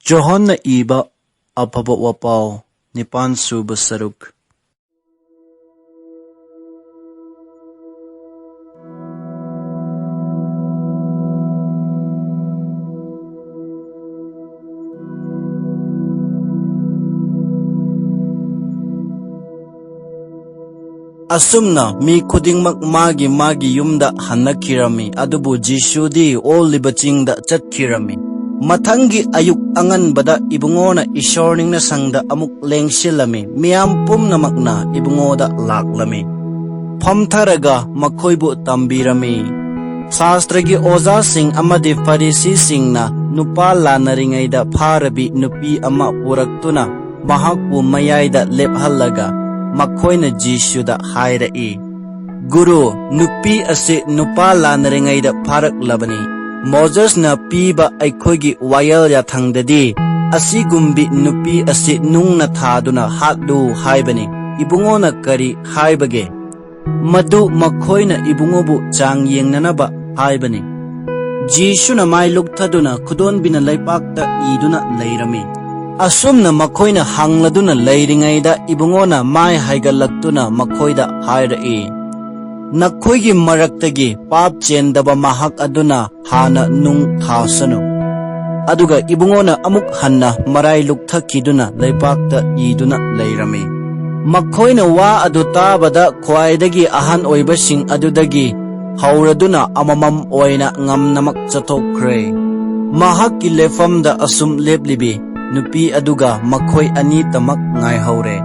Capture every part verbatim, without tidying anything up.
ꯖꯣꯍꯟꯅ ꯏꯕ ꯑꯐꯕ ꯋꯥꯄꯥꯎ, ꯅꯤꯄꯥꯟ ꯁꯨꯕ ꯁꯔꯨꯛ꯫ ꯑꯁꯨꯝꯅ ꯃꯤ ꯈꯨꯗꯤꯡꯃꯛ ꯃꯥꯒꯤ ꯃꯥꯒꯤ ꯌꯨꯝꯗ ꯍꯟꯅꯈꯤꯔꯝꯃꯤ, ꯑꯗꯨꯕꯨ ꯖꯤꯁꯨꯗꯤ ꯑꯣꯜꯂꯤꯕ ꯆꯤꯡꯗ ꯆꯠꯈꯤꯔꯝꯃꯤ꯫ ꯃꯊꯪꯒꯤ ꯑꯌꯨꯛ ꯑꯉꯟꯕꯗ ꯏꯕꯨꯡꯉꯣꯅ ꯏꯁꯣꯔ ꯅꯤꯡꯅ ꯁꯪꯗ ꯑꯃꯨꯛ ꯂꯦꯡꯁꯤꯜꯂꯝꯃꯤ꯫ ꯃꯤꯌꯥꯝ ꯄꯨꯝꯅꯃꯛꯅ ꯏꯕꯨꯡꯉꯣꯗ ꯂꯥꯛꯂꯝꯃꯤ꯫ ꯐꯝꯊꯔꯒ ꯃꯈꯣꯏꯕꯨ ꯇꯝꯕꯤꯔꯝꯃꯤ꯫ ꯁꯥꯁꯇ꯭ꯔꯒꯤ ꯑꯣꯖꯥꯁꯤꯡ ꯑꯃꯗꯤ ꯐꯔꯤꯁꯤꯁꯤꯡꯅ ꯅꯨꯄꯥ ꯂꯥꯟꯅꯔꯤꯉꯩꯗ ꯐꯥꯔꯕꯤ ꯅꯨꯄꯤ ꯑꯃ ꯄꯨꯔꯛꯇꯨꯅ ꯃꯍꯥꯛꯄꯨ ꯃꯌꯥꯏꯗ ꯂꯦꯞꯍꯜꯂꯒ ꯃꯈꯣꯏꯅ ꯖꯤꯁꯨꯗ ꯍꯥꯏꯔꯛꯏ, "ꯒꯨꯔꯨ, ꯅꯨꯄꯤ ꯑꯁꯤ ꯅꯨꯄꯥ ꯂꯥꯟꯅꯔꯤꯉꯩꯗ ꯐꯥꯔꯛꯂꯕꯅꯤ꯫ ꯃꯣꯖꯦꯁꯅ ꯄꯤꯕ ꯑꯩꯈꯣꯏꯒꯤ ꯋꯥꯌꯦꯜ ꯌꯥꯊꯪꯗꯗꯤ ꯑꯁꯤꯒꯨꯝꯕꯤ ꯅꯨꯄꯤ ꯑꯁꯤ ꯅꯨꯡꯅ ꯊꯥꯗꯨꯅ ꯍꯥꯠꯂꯨ ꯍꯥꯏꯕꯅꯤ꯫ ꯏꯕꯨꯡꯉꯣꯅ ꯀꯔꯤ ꯍꯥꯏꯕꯒꯦ?" ꯃꯗꯨ ꯃꯈꯣꯏꯅ ꯏꯕꯨꯡꯉꯣꯕꯨ ꯆꯥꯡ ꯌꯦꯡꯅꯅꯕ ꯍꯥꯏꯕꯅꯤ꯫ ꯖꯤꯁꯨꯅ ꯃꯥꯏ ꯂꯨꯛꯊꯗꯨꯅ ꯈꯨꯗꯣꯟꯕꯤꯅ ꯂꯩꯄꯥꯛꯇ ꯏꯗꯨꯅ ꯂꯩꯔꯝꯃꯤ꯫ ꯑꯁꯨꯝꯅ ꯃꯈꯣꯏꯅ ꯍꯪꯂꯗꯨꯅ ꯂꯩꯔꯤꯉꯩꯗ ꯏꯕꯨꯡꯉꯣꯅ ꯃꯥꯏ ꯍꯥꯏꯒꯠꯂꯛꯇꯨꯅ ꯃꯈꯣꯏꯗ ꯍꯥꯏꯔꯛꯏ, "ꯅꯈꯣꯏꯒꯤ ꯃꯔꯛꯇꯒꯤ ꯄꯥꯞ ꯆꯦꯟꯗꯕ ꯃꯍꯥꯛ ꯑꯗꯨꯅ ꯍꯥꯟꯅ ꯅꯨꯡ ꯊꯥꯁꯅꯨ꯫" ꯑꯗꯨꯒ ꯏꯕꯨꯡꯉꯣꯅ ꯑꯃꯨꯛ ꯍꯟꯅ ꯃꯔꯥꯏ ꯂꯨꯛꯊꯈꯤꯗꯨꯅ ꯂꯩꯄꯥꯛꯇ ꯏꯗꯨꯅ ꯂꯩꯔꯝꯃꯤ꯫ ꯃꯈꯣꯏꯅ ꯋꯥ ꯑꯗꯨ ꯇꯥꯕꯗ ꯈ꯭ꯋꯥꯏꯗꯒꯤ ꯑꯍꯟ ꯑꯣꯏꯕꯁꯤꯡ ꯑꯗꯨꯗꯒꯤ ꯍꯧꯔꯗꯨꯅ ꯑꯃꯃꯝ ꯑꯣꯏꯅ ꯉꯝꯅꯃꯛ ꯆꯠꯊꯣꯛꯈ꯭ꯔꯦ꯫ ꯃꯍꯥꯛꯀꯤ ꯂꯦꯞꯐꯝꯗ ꯑꯁꯨꯝ ꯂꯦꯞꯂꯤꯕꯤ ꯅꯨꯄꯤ ꯑꯗꯨꯒ ꯃꯈꯣꯏ ꯑꯅꯤꯇꯃꯛ ꯉꯥꯏꯍꯧꯔꯦ꯫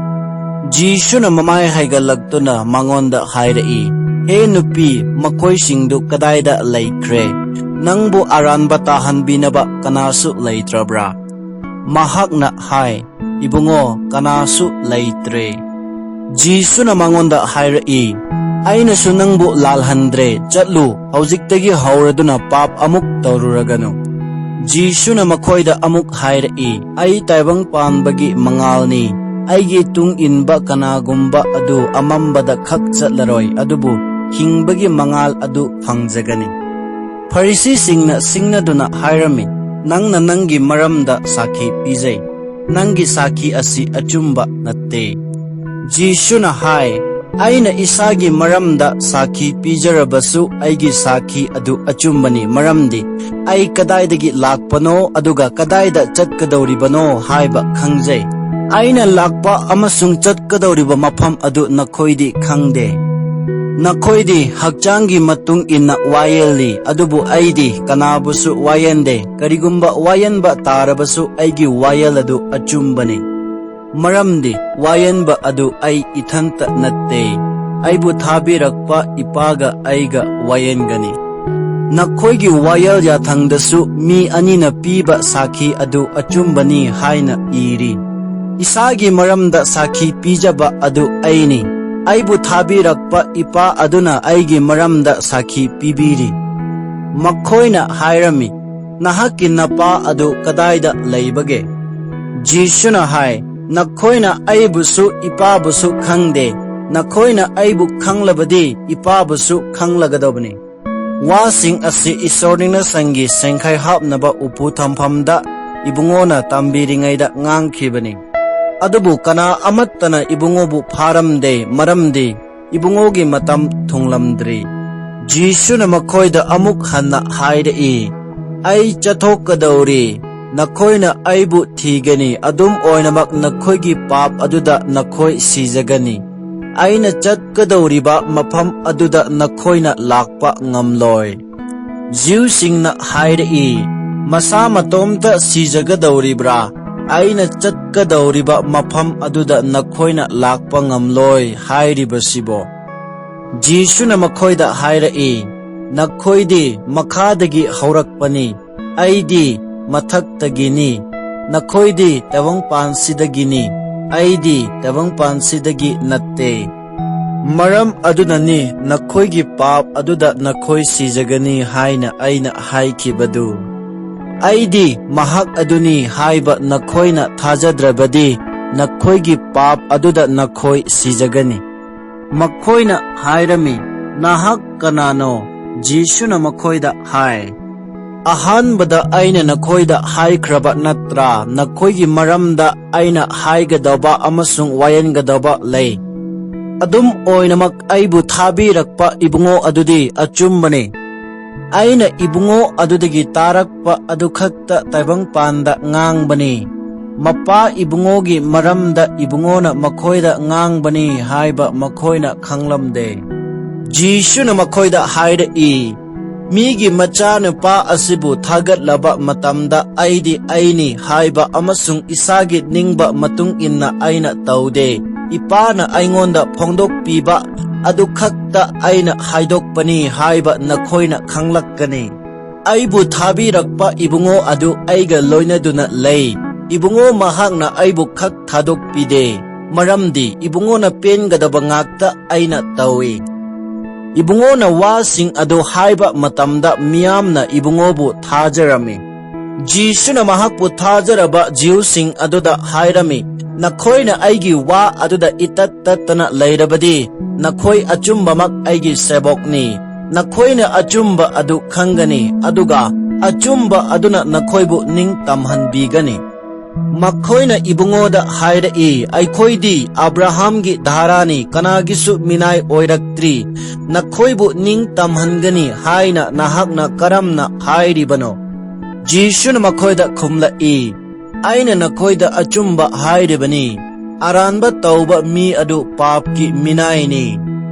ꯖꯤꯁꯨꯅ ꯃꯃꯥꯏ ꯍꯥꯏꯒꯠꯂꯛꯇꯨꯅ ꯃꯉꯣꯟꯗ ꯍꯥꯏꯔꯛꯏ, "ꯍꯦ ꯅꯨꯄꯤ, ꯃꯈꯣꯏꯁꯤꯡꯗꯨ ꯀꯗꯥꯏꯗ ꯂꯩꯈ꯭ꯔꯦ? ꯅꯪꯕꯨ ꯑꯔꯥꯟꯕ ꯇꯥꯍꯟꯕꯤꯅꯕ ꯀꯅꯥꯁꯨ ꯂꯩꯇ꯭ꯔꯕ꯭ꯔꯥ?" ꯃꯍꯥꯛꯅ ꯍꯥꯏ, "ꯏꯕꯨꯡꯉꯣ, ꯀꯅꯥꯁꯨ ꯂꯩꯇ꯭ꯔꯦ꯫" ꯖꯤꯁꯨꯅ ꯃꯉꯣꯟꯗ ꯍꯥꯏꯔꯛꯏ, "ꯑꯩꯅꯁꯨ ꯅꯪꯕꯨ ꯂꯥꯜꯍꯟꯗ꯭ꯔꯦ꯫ ꯆꯠꯂꯨ, ꯍꯧꯖꯤꯛꯇꯒꯤ ꯍꯧꯔꯗꯨꯅ ꯄꯥꯞ ꯑꯃꯨꯛ ꯇꯧꯔꯨꯔꯒꯅꯨ꯫" ꯖꯤꯁꯨꯅ ꯃꯈꯣꯏꯗ ꯑꯃꯨꯛ ꯍꯥꯏꯔꯛꯏ, "ꯑꯩ ꯇꯥꯏꯕꯪ ꯄꯥꯟꯕꯒꯤ ꯃꯉꯥꯜꯅꯤ꯫ ꯑꯩꯒꯤ ꯇꯨꯡ ꯏꯟꯕ ꯀꯅꯥꯒꯨꯝꯕ ꯑꯗꯨ ꯑꯃꯝꯕꯗ ꯈꯛ ꯆꯠꯂꯔꯣꯏ, ꯑꯗꯨꯕꯨ ꯍꯤꯡꯕꯒꯤ ꯃꯉꯥꯜ ꯑꯗꯨ ꯐꯪꯖꯒꯅꯤ꯫" ꯐꯔꯤꯁꯤꯁꯤꯡꯅ ꯁꯤꯡꯅꯗꯨꯅ ꯍꯥꯏꯔꯝꯃꯤ, ꯅꯪꯅ ꯅꯪꯒꯤ ꯃꯔꯝꯗ ꯁꯥꯈꯤ ꯄꯤꯖꯩ꯫ ꯅꯪꯒꯤ ꯁꯥꯈꯤ ꯑꯁꯤ ꯑꯆꯨꯝꯕ ꯅꯠꯇꯦ꯫ ꯖꯤꯁꯨꯅ ꯍꯥꯏ, ꯑꯩꯅ ꯏꯁꯥꯒꯤ ꯃꯔꯝꯗ ꯁꯥꯈꯤ ꯄꯤꯖꯔꯕꯁꯨ, ꯑꯩꯒꯤ ꯁꯥꯈꯤ ꯑꯗꯨ ꯑꯆꯨꯝꯕꯅꯤ, ꯃꯔꯝꯗꯤ ꯑꯩ ꯀꯗꯥꯏꯗꯒꯤ ꯂꯥꯛꯄꯅꯣ ꯑꯗꯨꯒ ꯀꯗꯥꯏꯗ ꯆꯠꯀꯗꯧꯔꯤꯕꯅꯣ ꯍꯥꯏꯕ ꯈꯪꯖꯩ꯫ ꯑꯩꯅ ꯂꯥꯛꯄ ꯑꯃꯁꯨꯡ ꯆꯠꯀꯗꯧꯔꯤꯕ ꯃꯐꯝ ꯑꯗꯨ ꯅꯈꯣꯏꯗꯤ ꯈꯪꯗꯦ꯫ ꯅꯈꯣꯏꯗꯤ ꯍꯛꯆꯥꯡꯒꯤ ꯃꯇꯨꯡ ꯏꯟꯅ ꯋꯥꯌꯦꯜꯂꯤ, ꯑꯗꯨꯕꯨ ꯑꯩꯗꯤ ꯀꯅꯥꯕꯨꯁꯨ ꯋꯥꯌꯦꯟꯗꯦ꯫ ꯀꯔꯤꯒꯨꯝꯕ ꯋꯥꯌꯦꯟꯕ ꯇꯥꯔꯕꯁꯨ, ꯑꯩꯒꯤ ꯋꯥꯌꯦꯜ ꯑꯗꯨ ꯑꯆꯨꯝꯕꯅꯤ꯫ ꯃꯔꯝꯗꯤ ꯋꯥꯌꯦꯟꯕ ꯑꯗꯨ ꯑꯩ ꯏꯊꯟꯇ ꯅꯠꯇꯦ, ꯑꯩꯕꯨ ꯊꯥꯕꯤꯔꯛꯄ ꯏꯄꯥꯒ ꯑꯩꯒ ꯋꯥꯌꯦꯟꯒꯅꯤ꯫ ꯅꯈꯣꯏꯒꯤ ꯋꯥꯌꯦꯜ ꯌꯥꯊꯪꯗꯁꯨ ꯃꯤ ꯑꯅꯤꯅ ꯄꯤꯕ ꯁꯥꯈꯤ ꯑꯗꯨ ꯑꯆꯨꯝꯕꯅꯤ ꯍꯥꯏꯅ ꯏꯔꯤ꯫ ꯏꯁꯥꯒꯤ ꯃꯔꯝꯗ ꯁꯥꯈꯤ ꯄꯤꯖꯕ ꯑꯗꯨ ꯑꯩꯅꯤ꯫ ꯑꯩꯕꯨ ꯊꯥꯕꯤꯔꯛꯄ ꯏꯄꯥ ꯑꯗꯨꯅ ꯑꯩꯒꯤ ꯃꯔꯝꯗ ꯁꯥꯈꯤ ꯄꯤꯕꯤꯔꯤ꯫ ꯃꯈꯣꯏꯅ ꯍꯥꯏꯔꯝꯃꯤ, "ꯅꯍꯥꯛꯀꯤ ꯅꯄꯥ ꯑꯗꯨ ꯀꯗꯥꯏꯗ ꯂꯩꯕꯒꯦ?" ꯖꯤꯁꯨꯅ ꯍꯥꯏ, "ꯅꯈꯣꯏꯅ ꯑꯩꯕꯨꯁꯨ ꯏꯄꯥꯕꯨꯁꯨ ꯈꯪꯗꯦ꯫ ꯅꯈꯣꯏꯅ ꯑꯩꯕꯨ ꯈꯪꯂꯕꯗꯤ ꯏꯄꯥꯕꯨꯁꯨ ꯈꯪꯂꯒꯗꯕꯅꯤ꯫" ꯋꯥꯁꯤꯡ ꯑꯁꯤ ꯏꯁꯣꯔ ꯅꯤꯡꯅꯁꯪꯒꯤ ꯁꯦꯡꯈꯥꯏ ꯍꯥꯞꯅꯕ ꯎꯄꯨ ꯊꯝꯐꯝꯗ ꯏꯕꯨꯡꯉꯣꯅ ꯇꯝꯕꯤꯔꯤꯉꯩꯗ ꯉꯥꯡꯈꯤꯕꯅꯤ꯫ ꯑꯗꯨꯕꯨ ꯀꯅꯥ ꯑꯃꯠꯇꯅ ꯏꯕꯨꯡꯉꯣꯕꯨ ꯐꯥꯔꯝꯗꯦ, ꯃꯔꯝꯗꯤ ꯏꯕꯨꯡꯉꯣꯒꯤ ꯃꯇꯝ ꯊꯨꯡꯂꯝꯗ꯭ꯔꯤ꯫ ꯖꯤꯁꯨꯅ ꯃꯈꯣꯏꯗ ꯑꯃꯨꯛ ꯍꯟꯅ ꯍꯥꯏꯔꯛꯏ, "ꯑꯩ ꯆꯠꯊꯣꯛꯀꯗꯧꯔꯤ꯫ ꯅꯈꯣꯏꯅ ꯑꯩꯕꯨ ꯊꯤꯒꯅꯤ, ꯑꯗꯨꯝ ꯑꯣꯏꯅꯃꯛ ꯅꯈꯣꯏꯒꯤ ꯄꯥꯞ ꯑꯗꯨꯗ ꯅꯈꯣꯏ ꯁꯤꯖꯒꯅꯤ꯫ ꯑꯩꯅ ꯆꯠꯀꯗꯧꯔꯤꯕ ꯃꯐꯝ ꯑꯗꯨꯗ ꯅꯈꯣꯏꯅ ꯂꯥꯛꯄ ꯉꯝꯂꯣꯏ꯫" ꯖꯤꯎꯁꯤꯡꯅ ꯍꯥꯏꯔꯛꯏ, "ꯃꯁꯥ ꯃꯇꯣꯝꯇ ꯁꯤꯖꯒꯗꯧꯔꯤꯕ꯭ꯔꯥ? ꯑꯩꯅ ꯆꯠꯀꯗꯧꯔꯤꯕ ꯃꯐꯝ ꯑꯗꯨꯗ ꯅꯈꯣꯏꯅ ꯂꯥꯛꯄ ꯉꯝꯂꯣꯏ ꯍꯥꯏꯔꯤꯕꯁꯤꯕꯣ?" ꯖꯤꯁꯨꯅ ꯃꯈꯣꯏꯗ ꯍꯥꯏꯔꯛꯏ, "ꯅꯈꯣꯏꯗꯤ ꯃꯈꯥꯗꯒꯤ ꯍꯧꯔꯛꯄꯅꯤ, ꯑꯩꯗꯤ ꯃꯊꯛꯇꯒꯤꯅꯤ꯫ ꯅꯈꯣꯏꯗꯤ ꯇꯥꯏꯕꯪꯄꯥꯟꯁꯤꯗꯒꯤꯅꯤ, ꯑꯩꯗꯤ ꯇꯥꯏꯕꯪꯄꯥꯟꯁꯤꯗꯒꯤ ꯅꯠꯇꯦ꯫ ꯃꯔꯝ ꯑꯗꯨꯅꯅꯤ ꯅꯈꯣꯏꯒꯤ ꯄꯥꯞ ꯑꯗꯨꯗ ꯅꯈꯣꯏ ꯁꯤꯖꯒꯅꯤ ꯍꯥꯏꯅ ꯑꯩꯅ ꯍꯥꯏꯈꯤꯕꯗꯨ꯫ ꯑꯩꯗꯤ ꯃꯍꯥꯛ ꯑꯗꯨꯅꯤ ꯍꯥꯏꯕ ꯅꯈꯣꯏꯅ ꯊꯥꯖꯗ꯭ꯔꯕꯗꯤ, ꯅꯈꯣꯏꯒꯤ ꯄꯥꯞ ꯑꯗꯨꯗ ꯅꯈꯣꯏ ꯁꯤꯖꯒꯅꯤ꯫" ꯃꯈꯣꯏꯅ ꯍꯥꯏꯔꯝꯃꯤ, "ꯅꯍꯥꯛ ꯀꯅꯥꯅꯣ?" ꯖꯤꯁꯨꯅ ꯃꯈꯣꯏꯗ ꯍꯥꯏ, ꯑꯍꯥꯟꯕꯗ ꯑꯩꯅ ꯅꯈꯣꯏꯗ ꯍꯥꯏꯈ꯭ꯔꯕ ꯅꯠꯇ꯭ꯔꯥ, ꯅꯈꯣꯏꯒꯤ ꯃꯔꯝꯗ ꯑꯩꯅ ꯍꯥꯏꯒꯗꯕ ꯑꯃꯁꯨꯡ ꯋꯥꯌꯦꯟꯒꯗꯕ ꯂꯩ? ꯑꯗꯨꯝ ꯑꯣꯏꯅꯃꯛ, ꯑꯩꯕꯨ ꯊꯥꯕꯤꯔꯛꯄ ꯏꯕꯨꯡꯉꯣ ꯑꯗꯨꯗꯤ ꯑꯆꯨꯝꯕꯅꯤ꯫ ꯑꯩꯅ ꯏꯕꯨꯡꯉꯣ ꯑꯗꯨꯗꯒꯤ ꯇꯥꯔꯛꯄ ꯑꯗꯨꯈꯛꯇ ꯇꯥꯏꯕꯪꯄꯥꯟꯗ ꯉꯥꯡꯕꯅꯤ꯫ ꯃꯄꯥ ꯏꯕꯨꯡꯉꯣꯒꯤ ꯃꯔꯝꯗ ꯏꯕꯨꯡꯉꯣꯅ ꯃꯈꯣꯏꯗ ꯉꯥꯡꯕꯅꯤ ꯍꯥꯏꯕ ꯃꯈꯣꯏꯅ ꯈꯪꯂꯝꯗꯦ꯫ ꯖꯤꯁꯨꯅ ꯃꯈꯣꯏꯗ ꯍꯥꯏꯔꯛꯏ, "ꯃꯤꯒꯤ ꯃꯆꯥꯅꯨꯄꯥ ꯑꯁꯤꯕꯨ ꯊꯥꯒꯠꯂꯕ ꯃꯇꯝꯗ ꯑꯩꯗꯤ ꯑꯩꯅꯤ ꯍꯥꯏꯕ ꯑꯃꯁꯨꯡ ꯏꯁꯥꯒꯤ ꯅꯤꯡꯕ ꯃꯇꯨꯡ ꯏꯟꯅ ꯑꯩꯅ ꯇꯧꯗꯦ꯫ ꯏꯄꯥꯅ ꯑꯩꯉꯣꯟꯗ ꯐꯣꯡꯗꯣꯛꯄꯤꯕ ꯑꯗꯨꯈꯛꯇ ꯑꯩꯅ ꯍꯥꯏꯗꯣꯛꯄꯅꯤ ꯍꯥꯏꯕ ꯅꯈꯣꯏꯅ ꯈꯪꯂꯛꯀꯅꯤ꯫ ꯑꯩꯕꯨ ꯊꯥꯕꯤꯔꯛꯄ ꯏꯕꯨꯡꯉꯣ ꯑꯗꯨ ꯑꯩꯒ ꯂꯣꯏꯅꯗꯨꯅ ꯂꯩ꯫ ꯏꯕꯨꯡꯉꯣ ꯃꯍꯥꯛꯅ ꯑꯩꯕꯨ ꯈꯛ ꯊꯥꯗꯣꯛꯄꯤꯗꯦ, ꯃꯔꯝꯗꯤ ꯏꯕꯨꯡꯉꯣꯅ ꯄꯦꯟꯒꯗꯕ ꯉꯥꯛꯇ ꯑꯩꯅ ꯇꯧꯏ꯫" ꯏꯕꯨꯡꯉꯣꯅ ꯋꯥꯁꯤꯡ ꯑꯗꯨ ꯍꯥꯏꯕ ꯃꯇꯝꯗ ꯃꯤꯌꯥꯝꯅ ꯏꯕꯨꯡꯉꯣꯕꯨ ꯊꯥꯖꯔꯝꯃꯤ꯫ ꯖꯤꯁꯨꯅ ꯃꯍꯥꯛꯄꯨ ꯊꯥꯖꯔꯕ ꯖꯤꯎꯁꯤꯡ ꯑꯗꯨꯗ ꯍꯥꯏꯔꯝꯃꯤ, "ꯅꯈꯣꯏꯅ ꯑꯩꯒꯤ ꯋꯥ ꯑꯗꯨꯗ ꯏꯇꯠ ꯇꯠꯇꯅ ꯂꯩꯔꯕꯗꯤ, ꯅꯈꯣꯏ ꯑꯆꯨꯝꯕꯃꯛ ꯑꯩꯒꯤ ꯁꯦꯕꯣꯛꯅꯤ꯫ ꯅꯈꯣꯏꯅ ꯑꯆꯨꯝꯕ ꯑꯗꯨ ꯈꯪꯒꯅꯤ, ꯑꯗꯨꯒ ꯑꯆꯨꯝꯕ ꯑꯗꯨꯅ ꯅꯈꯣꯏꯕꯨ ꯅꯤꯡꯇꯝꯍꯟꯕꯤꯒꯅꯤ꯫" ꯃꯈꯣꯏꯅ ꯏꯕꯨꯡꯉꯣꯗ ꯍꯥꯏꯔꯛꯏ, "ꯑꯩꯈꯣꯏꯗꯤ ꯑꯕ꯭ꯔꯥꯍꯥꯝꯒꯤ ꯙꯥꯔꯥꯅꯤ, ꯀꯅꯥꯒꯤꯁꯨ ꯃꯤꯅꯥꯏ ꯑꯣꯏꯔꯛꯇ꯭ꯔꯤ꯫ ꯅꯈꯣꯏꯕꯨ ꯅꯤꯡꯇꯝꯍꯟꯒꯅꯤ ꯍꯥꯏꯅ ꯅꯍꯥꯛꯅ ꯀꯔꯝꯅ ꯍꯥꯏꯔꯤꯕꯅꯣ?" ꯖꯤꯁꯨꯅ ꯃꯈꯣꯏꯗ ꯈꯨꯝꯂꯛꯏ, "ꯑꯩꯅ ꯅꯈꯣꯏꯗ ꯑꯆꯨꯝꯕ ꯍꯥꯏꯔꯤꯕꯅꯤ, ꯑꯔꯥꯟꯕ ꯇꯧꯕ ꯃꯤ ꯑꯗꯨ ꯄꯥꯞꯀꯤ ꯃꯤꯅꯥꯏꯅꯤ꯫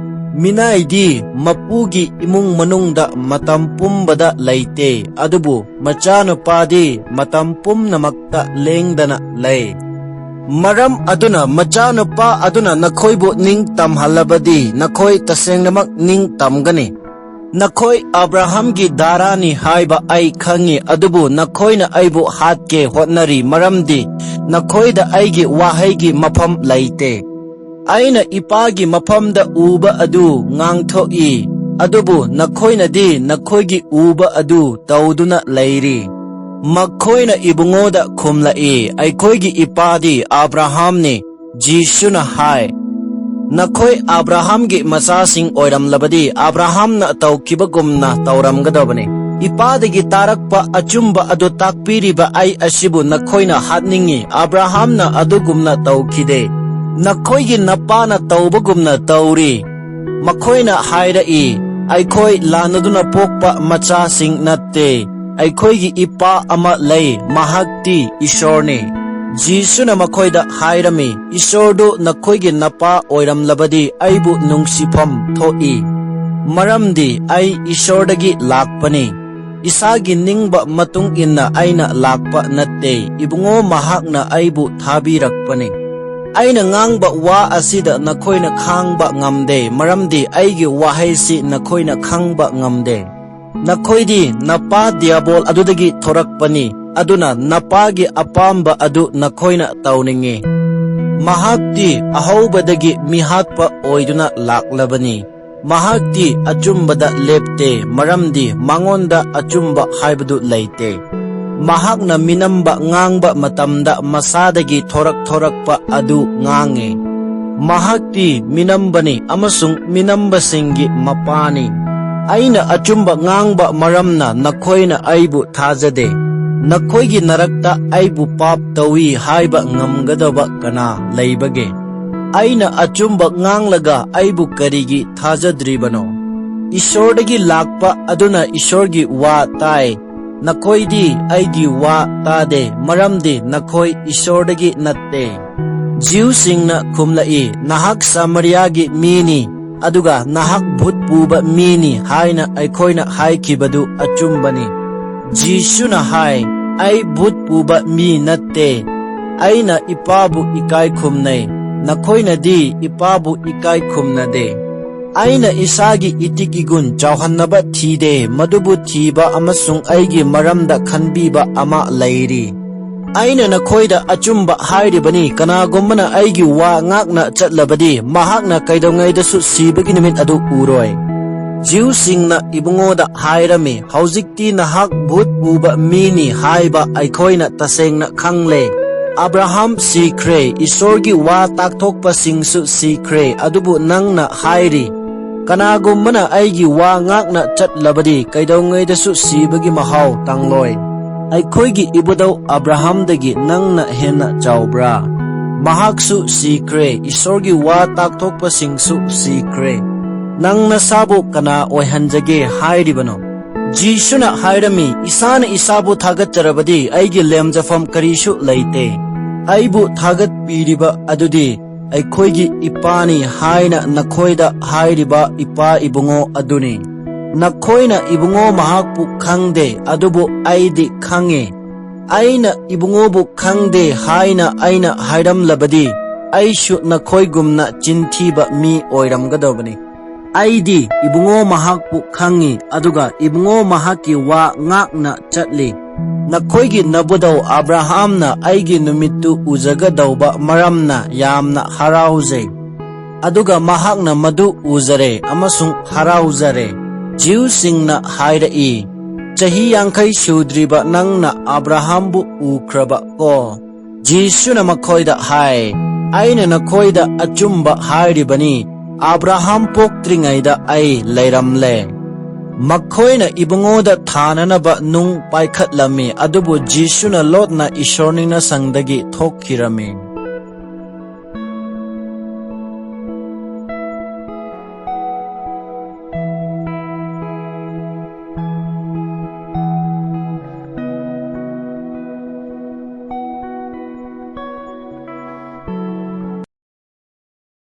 ꯃꯤꯅꯥꯏꯗꯤ ꯃꯄꯨꯒꯤ ꯏꯃꯨꯡ ꯃꯅꯨꯡꯗ ꯃꯇꯝ ꯄꯨꯝꯕꯗ ꯂꯩꯇꯦ, ꯑꯗꯨꯕꯨ ꯃꯆꯥꯅꯨꯄꯥꯗꯤ ꯃꯇꯝ ꯄꯨꯝꯅꯃꯛꯇ ꯂꯦꯡꯗꯅ ꯂꯩ꯫ ꯃꯔꯝ ꯑꯗꯨꯅ ꯃꯆꯥꯅꯨꯄꯥ ꯑꯗꯨꯅ ꯅꯈꯣꯏꯕꯨ ꯅꯤꯡꯇꯝꯍꯜꯂꯕꯗꯤ ꯅꯈꯣꯏ ꯇꯁꯦꯡꯅꯃꯛ ꯅꯤꯡꯇꯝꯒꯅꯤ꯫ ꯅꯈꯣꯏ ꯑꯕ꯭ꯔꯥꯍꯥꯝꯒꯤ ꯙꯥꯔꯥꯅꯤ ꯍꯥꯏꯕ ꯑꯩ ꯈꯪꯏ, ꯑꯗꯨꯕꯨ ꯅꯈꯣꯏꯅ ꯑꯩꯕꯨ ꯍꯥꯠꯀꯦ ꯍꯣꯠꯅꯔꯤ, ꯃꯔꯝꯗꯤ ꯅꯈꯣꯏꯗ ꯑꯩꯒꯤ ꯋꯥꯍꯩꯒꯤ ꯃꯐꯝ ꯂꯩꯇꯦ꯫ ꯑꯩꯅ ꯏꯄꯥꯒꯤ ꯃꯐꯝꯗ ꯎꯕ ꯑꯗꯨ ꯉꯥꯡꯊꯣꯛꯏ, ꯑꯗꯨꯕꯨ ꯅꯈꯣꯏꯅꯗꯤ ꯅꯈꯣꯏꯒꯤ ꯎꯕ ꯑꯗꯨ ꯇꯧꯗꯨꯅ ꯂꯩꯔꯤ꯫" ꯃꯈꯣꯏꯅ ꯏꯕꯨꯡꯉꯣꯗ ꯈꯨꯝꯂꯛꯏ, "ꯑꯩꯈꯣꯏꯒꯤ ꯏꯄꯥꯗꯤ ꯑꯕ꯭ꯔꯥꯍꯥꯝꯅꯤ꯫" ꯖꯤꯁꯨꯅ ꯍꯥꯏ, "ꯅꯈꯣꯏ ꯑꯕ꯭ꯔꯥꯍꯥꯝꯒꯤ ꯃꯆꯥꯁꯤꯡ ꯑꯣꯏꯔꯝꯂꯕꯗꯤ ꯑꯕ꯭ꯔꯥꯍꯥꯝꯅ ꯇꯧꯈꯤꯕꯒꯨꯝꯅ ꯇꯧꯔꯝꯒꯗꯕꯅꯤ꯫ "ꯏꯄꯥꯗꯒꯤ ꯇꯥꯔꯛꯄ ꯑꯆꯨꯝꯕ ꯑꯗꯨ ꯇꯥꯛꯄꯤꯔꯤꯕ ꯑꯩ ꯑꯁꯤꯕꯨ ꯅꯈꯣꯏꯅ ꯍꯥꯠꯅꯤꯡꯏ꯫ ꯑꯕ꯭ꯔꯥꯍꯥꯝꯅ ꯑꯗꯨꯒꯨꯝꯅ ꯇꯧꯈꯤꯗꯦ꯫ ꯅꯈꯣꯏꯒꯤ ꯅꯄꯥꯅ ꯇꯧꯕꯒꯨꯝꯅ ꯇꯧꯔꯤ꯫" ꯃꯈꯣꯏꯅ ꯍꯥꯏꯔꯛꯏ, "ꯑꯩꯈꯣꯏ ꯂꯥꯟꯅꯗꯨꯅ ꯄꯣꯛꯄ ꯃꯆꯥꯁꯤꯡ ꯅꯠꯇꯦ꯫ ꯑꯩꯈꯣꯏꯒꯤ ꯏꯄꯥ ꯑꯃ ꯂꯩ, ꯃꯍꯥꯛꯇꯤ ꯏꯁꯣꯔꯅꯤ꯫" ꯖꯤꯁꯨꯅ ꯃꯈꯣꯏꯗ ꯍꯥꯏꯔꯝꯃꯤ, "ꯏꯁꯣꯔꯗꯨ ꯅꯈꯣꯏꯒꯤ ꯅꯄꯥ ꯑꯣꯏꯔꯝꯂꯕꯗꯤ ꯑꯩꯕꯨ ꯅꯨꯡꯁꯤꯐꯝ ꯊꯣꯛꯏ, ꯃꯔꯝꯗꯤ ꯑꯩ ꯏꯁꯣꯔꯗꯒꯤ ꯂꯥꯛꯄꯅꯤ꯫ ꯏꯁꯥꯒꯤ ꯅꯤꯡꯕ ꯃꯇꯨꯡ ꯏꯟꯅ ꯑꯩꯅ ꯂꯥꯛꯄ ꯅꯠꯇꯦ, ꯏꯕꯨꯡꯉꯣ, ꯃꯍꯥꯛꯅ ꯑꯩꯕꯨ ꯊꯥꯕꯤꯔꯛꯄꯅꯤ꯫ ꯑꯩꯅ ꯉꯥꯡꯕ ꯋꯥ ꯑꯁꯤꯗ ꯅꯈꯣꯏꯅ ꯈꯥꯡꯕ ꯉꯝꯗꯦ, ꯃꯔꯝꯗꯤ ꯑꯩꯒꯤ ꯋꯥꯍꯩꯁꯤ ꯅꯈꯣꯏꯅ ꯈꯪꯕ ꯉꯝꯗꯦ꯫ ꯅꯈꯣꯏꯗꯤ ꯅꯄꯥ ꯗꯤꯌꯥꯕꯣꯜ ꯑꯗꯨꯗꯒꯤ ꯊꯣꯔꯛꯄꯅꯤ, ꯑꯗꯨꯅ ꯅꯄꯥꯒꯤ ꯑꯄꯥꯝꯕ ꯑꯗꯨ ꯅꯈꯣꯏꯅ ꯇꯧꯅꯤꯡꯏ꯫ ꯃꯍꯥꯛꯇꯤ ꯑꯍꯧꯕꯗꯒꯤ ꯃꯤꯍꯥꯠꯄ ꯑꯣꯏꯗꯨꯅ ꯂꯥꯛꯂꯕꯅꯤ꯫ ꯃꯍꯥꯛꯇꯤ ꯑꯆꯨꯝꯕꯗ ꯂꯦꯞꯇꯦ, ꯃꯔꯝꯗꯤ ꯃꯉꯣꯟꯗ ꯑꯆꯨꯝꯕ ꯍꯥꯏꯕꯗꯨ ꯂꯩꯇꯦ꯫ ꯃꯍꯥꯛꯅ ꯃꯤꯅꯝꯕ ꯉꯥꯡꯕ ꯃꯇꯝꯗ ꯃꯁꯥꯗꯒꯤ ꯊꯣꯔꯛ ꯊꯣꯔꯛꯄ ꯑꯗꯨ ꯉꯥꯡꯉꯤ꯫ ꯃꯍꯥꯛꯇꯤ ꯃꯤꯅꯝꯕꯅꯤ ꯑꯃꯁꯨꯡ ꯃꯤꯅꯝꯕꯁꯤꯡꯒꯤ ꯃꯄꯥꯅꯤ꯫ ꯑꯩꯅ ꯑꯆꯨꯝꯕ ꯉꯥꯡꯕ ꯃꯔꯝꯅ ꯅꯈꯣꯏꯅ ꯑꯩꯕꯨ ꯊꯥꯖꯗꯦ꯫ ꯅꯈꯣꯏꯒꯤ ꯅꯔꯛꯇ ꯑꯩꯕꯨ ꯄꯥꯞ ꯇꯧꯏ ꯍꯥꯏꯕ ꯉꯝꯒꯗꯕ ꯀꯅꯥ ꯂꯩꯕꯒꯦ? ꯑꯩꯅ ꯑꯆꯨꯝꯕ ꯉꯥꯡꯂꯒ ꯑꯩꯕꯨ ꯀꯔꯤꯒꯤ ꯊꯥꯖꯗ꯭ꯔꯤꯕꯅꯣ? ꯏꯁꯣꯔꯗꯒꯤ ꯂꯥꯛꯄ ꯑꯗꯨꯅ ꯏꯁꯣꯔꯒꯤ ꯋꯥ ꯇꯥꯏ꯫ ꯅꯈꯣꯏꯗꯤ ꯑꯩꯒꯤ ꯋꯥ ꯇꯥꯗꯦ, ꯃꯔꯝꯗꯤ ꯅꯈꯣꯏ ꯏꯁꯣꯔꯗꯒꯤ ꯅꯠꯇꯦ꯫ ꯖꯤꯎꯁꯤꯡꯅ ꯈꯨꯝꯂꯛꯏ, "ꯅꯍꯥꯛ ꯁꯥꯃꯔꯤꯌꯥꯒꯤ ꯃꯤꯅꯤ, ꯑꯗꯨꯒ ꯅꯍꯥꯛ ꯚꯨꯠ ꯄꯨꯕ ꯃꯤꯅꯤ ꯍꯥꯏꯅ ꯑꯩꯈꯣꯏꯅ ꯍꯥꯏꯈꯤꯕꯗꯨ ꯑꯆꯨꯝꯕꯅꯤ꯫" ꯖꯤꯁꯨꯅ ꯍꯥꯏ, "ꯑꯩ ꯚꯨꯠ ꯄꯨꯕ ꯃꯤ ꯅꯠꯇꯦ꯫ ꯑꯩꯅ ꯏꯄꯥꯕꯨ ꯏꯀꯥꯏ ꯈꯨꯝꯅꯩ꯫ ꯅꯈꯣꯏꯅꯗꯤ ꯏꯄꯥꯕꯨ ꯏꯀꯥꯏ ꯈꯨꯝꯅꯗꯦ꯫ ꯑꯩꯅ ꯏꯁꯥꯒꯤ ꯏꯇꯤꯛ ꯏꯒꯨꯟ ꯆꯥꯎꯍꯟꯅꯕ ꯊꯤꯗꯦ, ꯃꯗꯨꯕꯨ ꯊꯤꯕ ꯑꯃꯁꯨꯡ ꯑꯩꯒꯤ ꯃꯔꯝꯗ ꯈꯟꯕꯤꯕ ꯑꯃ ꯂꯩꯔꯤ꯫ ꯑꯩꯅ ꯅꯈꯣꯏꯗ ꯑꯆꯨꯝꯕ ꯍꯥꯏꯔꯤꯕꯅꯤ, ꯀꯅꯥꯒꯨꯝꯕꯅ ꯑꯩꯒꯤ ꯋꯥ ꯉꯥꯛꯅ ꯆꯠꯂꯕꯗꯤ, ꯃꯍꯥꯛꯅ ꯀꯩꯗꯧꯉꯩꯗꯁꯨ ꯁꯤꯕꯒꯤ ꯅꯨꯃꯤꯠ ꯑꯗꯨ ꯎꯔꯣꯏ꯫" ꯖꯤꯎꯁꯤꯡꯅ ꯏꯕꯨꯡꯉꯣꯗ ꯍꯥꯏꯔꯝꯃꯤ, "ꯍꯧꯖꯤꯛꯇꯤ ꯅꯍꯥꯛ ꯚꯨꯠ ꯄꯨꯕ ꯃꯤꯅꯤ ꯍꯥꯏꯕ ꯑꯩꯈꯣꯏꯅ ꯇꯁꯦꯡꯅ ꯈꯪꯂꯦ꯫ ꯑꯕ꯭ꯔꯥꯍꯥꯝ ꯁꯤꯈ꯭ꯔꯦ, ꯏꯁꯣꯔꯒꯤ ꯋꯥ ꯇꯥꯛꯊꯣꯛꯄꯁꯤꯡꯁꯨ ꯁꯤꯈ꯭ꯔꯦ, ꯑꯗꯨꯕꯨ ꯅꯪꯅ ꯍꯥꯏꯔꯤ, "ꯀꯅꯥꯒꯨꯝꯕꯅ ꯑꯩꯒꯤ ꯋꯥ ꯉꯥꯛꯅ ꯆꯠꯂꯕꯗꯤ ꯀꯩꯗꯧꯉꯩꯗꯁꯨ ꯁꯤꯕꯒꯤ ꯃꯍꯥꯎ ꯇꯪꯂꯣꯏ꯫" ꯑꯩꯈꯣꯏꯒꯤ ꯏꯕꯨꯙꯧ ꯑꯕ꯭ꯔꯥꯍꯥꯝꯗꯒꯤ ꯅꯪꯅ ꯍꯦꯟꯅ ꯆꯥꯎꯕ꯭ꯔꯥ? ꯃꯍꯥꯛꯁꯨ ꯁꯤꯈ꯭ꯔꯦ, ꯏꯁꯣꯔꯒꯤ ꯋꯥ ꯇꯥꯛꯊꯣꯛꯄꯁꯤꯡꯁꯨ ꯁꯤꯈ꯭ꯔꯦ꯫ ꯅꯪ ꯅꯁꯥꯕꯨ ꯀꯅꯥ ꯑꯣꯏꯍꯟꯖꯒꯦ ꯍꯥꯏꯔꯤꯕꯅꯣ? ꯖꯤꯁꯨꯅ ꯍꯥꯏꯔꯝꯃꯤ, "ꯏꯁꯥꯅ ꯏꯁꯥꯕꯨ ꯊꯥꯒꯠꯆꯔꯕꯗꯤ ꯑꯩꯒꯤ ꯂꯦꯝꯖꯐꯝ ꯀꯔꯤꯁꯨ ꯂꯩꯇꯦ꯫ ꯑꯩꯕꯨ ꯊꯥꯒꯠꯄꯤꯔꯤꯕ ꯑꯗꯨꯗꯤ ꯑꯩꯈꯣꯏꯒꯤ ꯏꯄꯥꯅꯤ ꯍꯥꯏꯅ ꯅꯈꯣꯏꯗ ꯍꯥꯏꯔꯤꯕ ꯏꯄꯥ ꯏꯕꯨꯡꯉꯣ ꯑꯗꯨꯅꯤ꯫ ꯅꯈꯣꯏꯅ ꯏꯕꯨꯡꯉꯣ ꯃꯍꯥꯛꯄꯨ ꯈꯪꯗꯦ, ꯑꯗꯨꯕꯨ ꯑꯩꯗꯤ ꯈꯪꯉꯤ꯫ ꯑꯩꯅ ꯏꯕꯨꯡꯉꯣꯕꯨ ꯈꯪꯗꯦ ꯍꯥꯏꯅ ꯑꯩꯅ ꯍꯥꯏꯔꯝꯂꯕꯗꯤ, ꯑꯩꯁꯨ ꯅꯈꯣꯏꯒꯨꯝꯅ ꯆꯤꯟꯊꯤꯕ ꯃꯤ ꯑꯣꯏꯔꯝꯒꯗꯕꯅꯤ꯫ ꯑꯩꯗꯤ ꯏꯕꯨꯡꯉꯣ ꯃꯍꯥꯛꯄꯨ ꯈꯪꯉꯤ, ꯑꯗꯨꯒ ꯏꯕꯨꯡꯉꯣ ꯃꯍꯥꯛꯀꯤ ꯋꯥ ꯉꯥꯛꯅ ꯆꯠꯂꯤ꯫ ꯅꯈꯣꯏꯒꯤ ꯅꯕꯨꯙꯧ ꯑꯕ꯭ꯔꯥꯍꯥꯝꯅ ꯑꯩꯒꯤ ꯅꯨꯃꯤꯠꯇꯨ ꯎꯖꯒꯗꯧꯕ ꯃꯔꯝꯅ ꯌꯥꯝꯅ ꯍꯔꯥꯎꯖꯩ꯫ ꯑꯗꯨꯒ ꯃꯍꯥꯛꯅ ꯃꯗꯨ ꯎꯖꯔꯦ ꯑꯃꯁꯨꯡ ꯍꯔꯥꯎꯖꯔꯦ꯫" ꯖꯤꯎꯁꯤꯡꯅ ꯍꯥꯏꯔꯛꯏ, "ꯆꯍꯤ ꯌꯥꯡꯈꯩ ꯁꯨꯗ꯭ꯔꯤꯕ ꯅꯪꯅ ꯑꯕ꯭ꯔꯥꯍꯥꯝꯕꯨ ꯎꯈ꯭ꯔꯕ ꯀꯣ?" ꯖꯤꯁꯨꯅ ꯃꯈꯣꯏꯗ ꯍꯥꯏ, "ꯑꯩꯅ ꯅꯈꯣꯏꯗ ꯑꯆꯨꯝꯕ ꯍꯥꯏꯔꯤꯕꯅꯤ, ꯑꯕ꯭ꯔꯥꯍꯥꯝ ꯄꯣꯛꯇ꯭ꯔꯤꯉꯩꯗ ꯑꯩ ꯂꯩꯔꯝꯂꯦ꯫" ꯃꯈꯣꯏꯅ ꯏꯕꯨꯡꯉꯣꯗ ꯊꯥꯅꯅꯕ ꯅꯨꯡ ꯄꯥꯏꯈꯠꯂꯝꯃꯤ, ꯑꯗꯨꯕꯨ ꯖꯤꯁꯨꯅ ꯂꯣꯠꯅ ꯏꯁꯣꯔ ꯅꯤꯡꯅꯁꯪꯗꯒꯤ ꯊꯣꯛꯈꯤꯔꯝꯃꯤ꯫